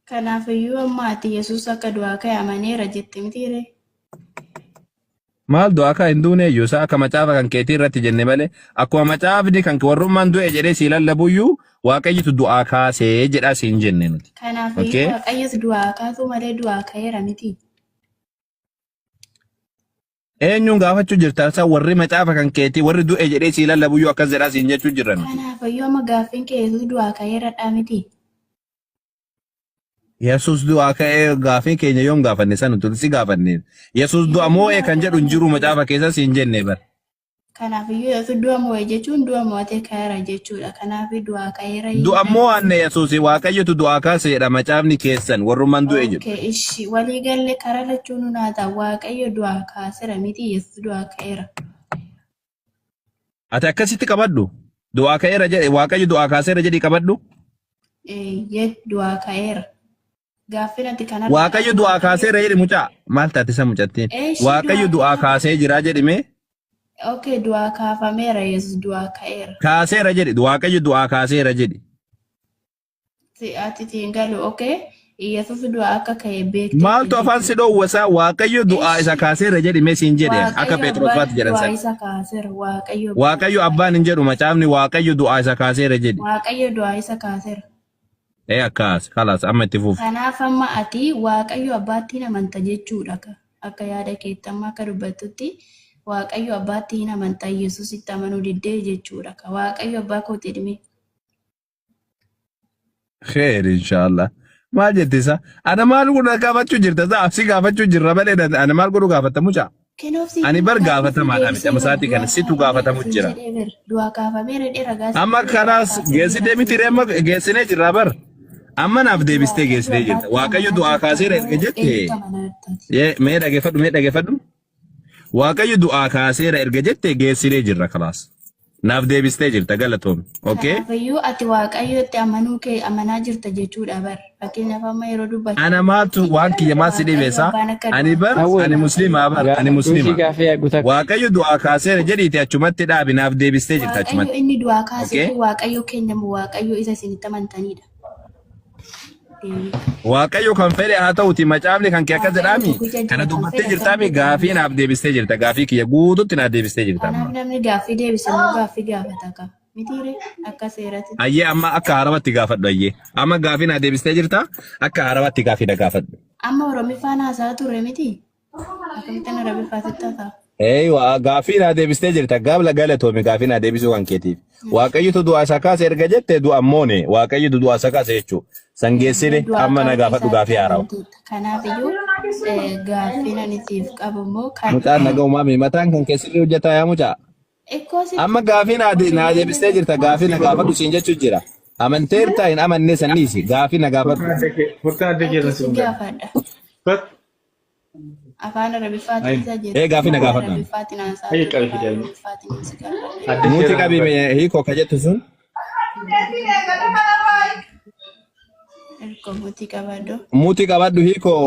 Kanaafiyyuu amma ati Yesuus akka du'aa ka'e amaneera jette mitiiree? Maal du'aa ka'e hin duuneeyyu isaa akka macaafa kan keetii irratti jenne malee akkuma macaafni kan warrummaan du'e jedhee sii lallabuyyuu waaqayyotu du'aa kaasee jedhaa siin jenne nuti. Kanaafiyyuu Okay? Waaqayyos du'aa kaasuu malee du'aa ka'eera miti. Eenyuun gaafachuu jirta isaa warri macaafa kan keetii warri du'e jedhee sii lallabuyyuu akkas jedhaa siin jechuu jirra nuti. Kanaafiyyuu amma gaaffiin kee Yesuus du'aa ka'eeradhaa miti. Yesuus du'aa ka'ee gaafii keenya yoom gaafanne san utuu si gaafanne. Yesuus du'a Yesuus moo'e du'aa kan jedhu ka'eera hin jiru jechuudha. macaafa keessa siin jenne bar. Kanaafiyyuu Yesuus du'a moo'e jechuun du'a moo'atee ka'eera jechuudha. Kanaaf du'aa ka'eera Du'a jechuudha. moo'anne Yesuus Waaqayyotu du'aa kaase jedha macaafni keessan warrummaan du'e jedhu. Okay, ishi walii galle karaa lachuu nu naata. Waaqayyo du'aa kaasera miti Yesuus du'aa ka'eera. Ati akkasitti qabadhu. Du'aa ka'eera jedhe Waaqayyo du'aa kaaseera jedhii qabadhu. Eeyyee du'aa ka'eera. Gaaffiin ati kanarraa Waaqayyo qabdu du'aa Waaqayyo kaaseera jedhi mucaa. Maal taate isa mucattiin? Eeshi Waaqayyo du'aa du'aa kaafameera. kaasee jira jedhi mee. Okay, du'aa kaafameera Yesuus du'aa ka'eera. Kaaseera jedhi. Waaqayyo du'aa kaaseera jedhi. Si ati siin galu okay Yesuus du'aa akka ka'e beekteetti Maaltu afaan si jechuudha. dhoowwasa Waaqayyo du'aa isa Eshi kaaseera jedhi mee siin jedhe akka Waaqayyo Phexros abbaan faatti jedhan du'aa sana. isa kaaseera. Waaqayyo abbaan Waaqayyo du'aa abbaan isa hin jedhu macaafni Waaqayyo du'aa isa kaaseera jedhi. Waaqayyo du'aa isa kaaseera. Ee akkaas kalaas amma itti fufi. Kanaaf amma ati Waaqayyo abbaatti hin amanta jechuudha ka. Akka yaada keetti amma akka dubbattutti Waaqayyo abbaatti hin amanta Yesuusitti amanuu diddee jechuudha ka. Waaqayyo abbaa kooti jedhime. Kheer inshallah. Maal jette isa? Ana maal godhu gaafachuu jirta isa si gaafachuu jirra malee ana maal godhu gaafatta mucaa? Kenoof siif Ani hima bar gaaffii sii gaafatamaadha miti deebisee amma bar sa'aatii du'aa kana situ kaafameera gaafatamu siin jira. jedhee bar du'aa kaafameera jedhee ragaa siif Amma hime du'aa kanaas kaafameera geessitee siin miti ree amma jedhee. geessinee jirra bar. Amma naaf Ati deebistee Waaqayyo geessitee jirta. abbaatti Waaqayyo amanaa du'aa jirta kaaseera erga moo jette eenyutti amanaa jirtati? Yee, mee dhageeffadhu mee dhageeffadhu. Waaqayyo du'aa kaaseera erga jette geessinee jirra kalaas. Naaf deebistee jirta galatoomi. Okay? Kanaafiyyuu ati Waaqayyotti amanuu kee amanaa jirta jechuudha bar. Fakkeenyaaf amma yeroo dubbachaa Ana maaltu jirtutti waan kiyya maal si Waaqayyo dhibeessa? abbaan akka Ani du'aa bar kaase ani Awwal musliimaa bar ani gaafadhu ishii musliima. gaafii eeguu takka. Waaqayyo du'aa kaaseera jedhiiti achumatti dhaabi naaf deebistee jirta Waaqayyo achumatti. inni du'aa kaase Okay? kun Waaqayyo keenya moo Waaqayyo isa isinitti amantanidha? Deebii. Waaqayyo kan fedhe haa ta'uti macaafni kan kee akkas Waaqayyo jedhaami tokkicha kana jira kan dubbattee fedhe kan jirtaami fedhe gaafii amanuu. naaf deebistee jirta gaafii kiyya guututti naaf deebistee jirta Kanaaf amma. namni gaaffii deebise immoo gaaffii gaafata ka. Mitiire akka seeratti. Ayyee amma akka haarawatti gaafadhu ayyee amma gaafii naa deebistee jirta akka haarawatti gaafii na gaafadhu. Amma Oromiffaan haasaa turre miti. Akkamittiin Oromiffaa sitti haasa'a? Eeywa gaaffii naa deebistee jirta gaabla galatoomi gaaffii naa deebisuu kan keetiif. Waaqayyotu du'aa isa kaase erga jette du'a moone waaqayyotu du'aa isa kaase jechuu. San Eeyyee geessine du'aa amma na ka'uu gaafadhu isaatti gaaffii haarawa. amanteetta. Kanaaf iyyuu gaaffiin ani siif qabu immoo kan Mucaan naga umaami mataan kan keessatti hojjetaa yaa mucaa. Ikkoo sitti Amma gaafii naa deebistee jirta gaafii na gaafadhu siin jechuu jira. Amanteertaa hin amannee sanniisi gaafii na gaafadhu. Furtaa adda Okay, keessa si si hundaa. gaafadha. Afaan Arabiffaatiin isa Ee jettu gaafii na afaan gaafadhu. Arabiffaatiin haasaa Hayya turre qabi afaan fidaa. Oromiffaatiin si gaafadha. Adda Nuti seera qabi dubbadhu. hiikoo ka jettu sun. Erga mutii qabadhu. Muti qabadhu hiikoo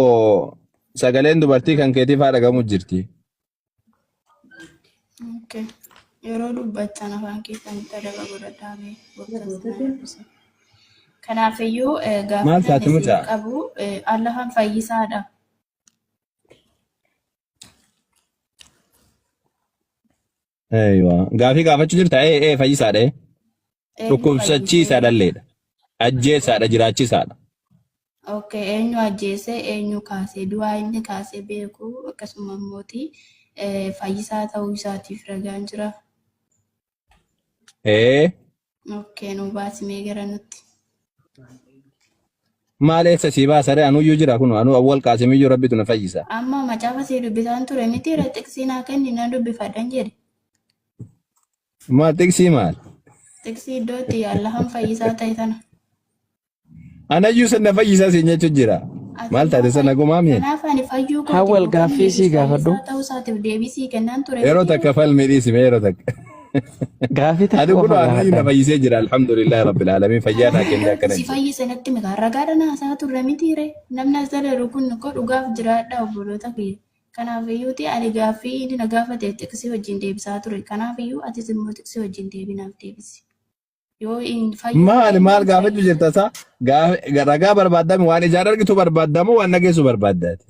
sagaleen dubartii kan keetiif haadha gamu jirti. Okay. Yeroo dubbattan afaan keessanitti adaba godhadhaa mee gooftaan isin haa eebbisu. Kanaafiyyuu Maal gaaffiin ani taate siif mucaa? qabu Allahan fayyisaadha. Eeywa. Gaafii gaafachuu jirta? Ee ee fayyisaadha. Ee. Eenyu fayyisee? Dhukkubsachiisaadha illeedha. Ajjeesaadha jiraachisaadha. Okay, eenyu ajjeese eenyu kaase du'aa inni kaase beeku akkasuma immooti fayyisaa ta'uu isaatiif ragaan jira. Ee. Okay, nu baasimee gara nutti. Maal eessa sii baasa ree anuyyuu jira kun anuu awwal qaasimiyyuu rabbitu na fayyisa. Amma macaafa sii dubbisaan ture miti irra xiqsii naa kenni nan dubbifadhan jedhe. Maal xiqsii maal? Xiqsii iddoo itti Allahan fayyisaa ta'e sana. Anayyuu sana fayyisaa siin jechuun jira. Ati Maal immoo taate sana gumaa mi'e? Kanaaf ani fayyuu kooti Hawwal yookaan gaaffii Yesuus sii gaafadhu. fayyisaa ta'uu isaatiif deebii sii kennaan ture Yeroo miti. takka falmii dhiisime yeroo takka. Gaaffii takka Ani kun qofa anayyuu na gaafadha. fayyisee jira alhamdulillahi rabbil alamin fayyaa naa Kanaaf kennee iddoo itti akkana si jira. fayyise natti mika. Ragaadhaan haasaa turre miti ree. Namni as jala jiru kun koo dhugaaf jiraadha obboloota kiyya. Kanaaf iyyuuti ani gaaffii inni na gaafate xiqsii wajjin deebisaa ture. Kanaaf iyyuu atis immoo xiqsii wajjin deebii naaf deebisi. Yoo hin fayyu Maali ta'e maal hin gaafachuu fayyisu. jirta isaa? Ragaa barbaadame waan ijaan argitu barbaadamu waan dhageessu barbaaddaati.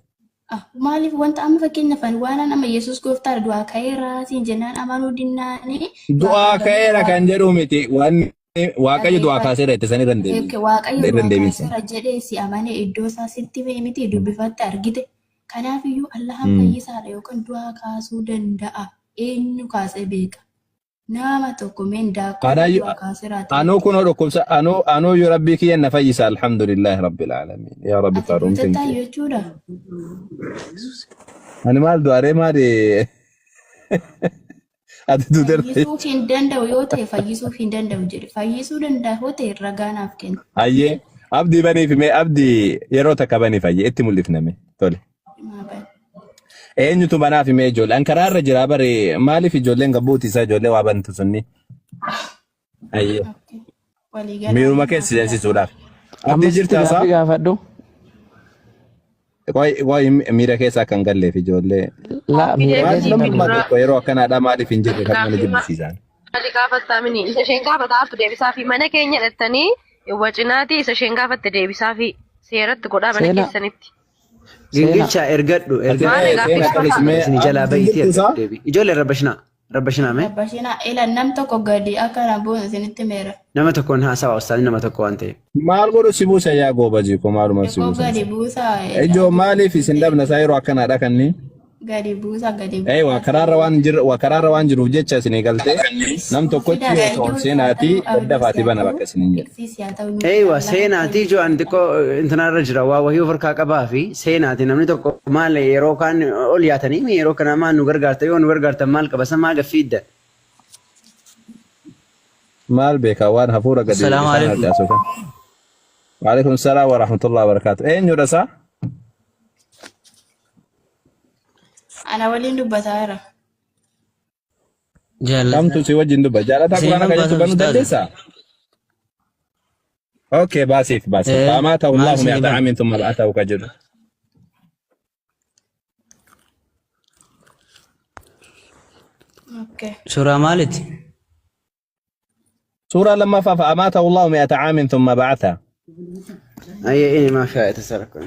Ah, maaliif wanta amma fakkeenyaaf ani waan an amma Yesuus gooftaadha du'aa ka'eera siin jennaan amanuu dinnaani du'aa Du'aa ka'uu ka'eera kan jedhu miti waan Waaqayyo du'aa dhageeffadhu. kaaseera itti san irra hin deebiin. Okay, Waaqayyo Irra hin du'aa deebiin san. kaaseera jedhee si amane iddoo isaa sitti hime miti dubbifatte argite. Kanaafiyyuu Allahan fayyisaadha yookaan du'aa kaasuu danda'a. Eenyu kaasee beeka? Nama tokko mee indaaqqoo Anaayyuu du'aa kaaseera ati anuu kunoo dhukkubsa anuu anuu yoo rabbii kiyya na fayyisa alhamdulillahi rabbil aalamiin yaa rabbi Ati faaruun duutettaa kee. jechuudha. Ani maal du'aree maali ati duuterta. Fayyisuu hin danda'u yoo ta'e fayyisuu hin danda'u jedhe. Fayyisuu danda'a yoo ta'e ragaa naaf kenna. Ayyee abdii baniif mee abdii yeroo takka baniif ayyee itti mul'ifname tole. Maa bane. Eenyutu banaaf himee ijoollee? An karaa irra jiraa bare maaliif ijoolleen gabbuuti isaa ijoollee waa bantu sunni? Ayyee. Okay. Waliigalaa Miiruma naaf keessa fidaa. seensisuudhaaf. Abdii Amma sitti jirtaa isaa? gaaffii gaafadhu. Qoy qoy miira keessa akka hin galleef ijoollee. Laa miira Maal keessa hin namummaa galle. tokko yeroo akkanaadhaa maaliif hin jirre kan mana Gaaffii jibbisiisan? maali gaafattaa mini? Isa isheen gaafataa jirtu deebisaa fi mana keenya dhattanii wacinaati isa isheen gaafatte deebisaa fi seeratti godhaa mana Seenaa. keessanitti. Seenaa. Gingilchaa ergadhu Ati ergadhu. Maali mee gaaffii seena gaafata? qalis mee Isin jalaa abdii bahiitii jirtu isaa? ergadhu deebi. Ijoollee rabbashinaa rabbashinaa mee Rabbashinaa ila nam tokko gadi akka na bu'u isinitti meera. nama tokkoon haasawa ustaazni nama tokko waan ta'eef. Maal godhu si buusa yaa goobajii ko maaluma si Xiqqoo buusan gadi isa. buusaa Ijoo maaliif isin dhabna isaa yeroo akkanaadha kanneen? Gadi buusa gadi Ee waa buusa. karaarra waan jir waa karaarra waan jiruuf jecha isinii galtee nam tokkochi Fidaa yoo ta'u iddoo seenaatii haa ta'u abdii daddafaatii haa bana ta'u bakka isiniin jedhe. tiksiis haa ta'u nuti Eeywa Allah seenaatii ijoo ani xiqqoo intanaarra jira waa wahii of harkaa qabaa fi seenaati namni tokko maal yeroo kaan ol yaatanii yeroo kana maal nu gargaarta yoo nu gargaartan maal qaba san maal gaffiidda. Maal beekaa waan hafuura gadi Assalaamu isaan alaikum. harcaasu kan. Waalaikum salaam wa rahmatullahi wa barakaatu. Eenyudha isaa? Ana waliin dubbataa jira. Jaallataa. Kamtu si wajjin dubba? Jaalataa Isinifan quraana kan jettu baasa banuu ustaaza. dandeessaa? Okay, baasiif baasiif. Ee, Faamaa ta'u maal Allahu isinii mi'ata bana? aamin thumma ba'atahu ka jedhu. Okay. Suuraa maaliiti? Suuraa lammaffaa fa'amaatahu Allahu mi'ata aamin thumma ba'atha. Ayyee inni maaf yaa'e tasarakko.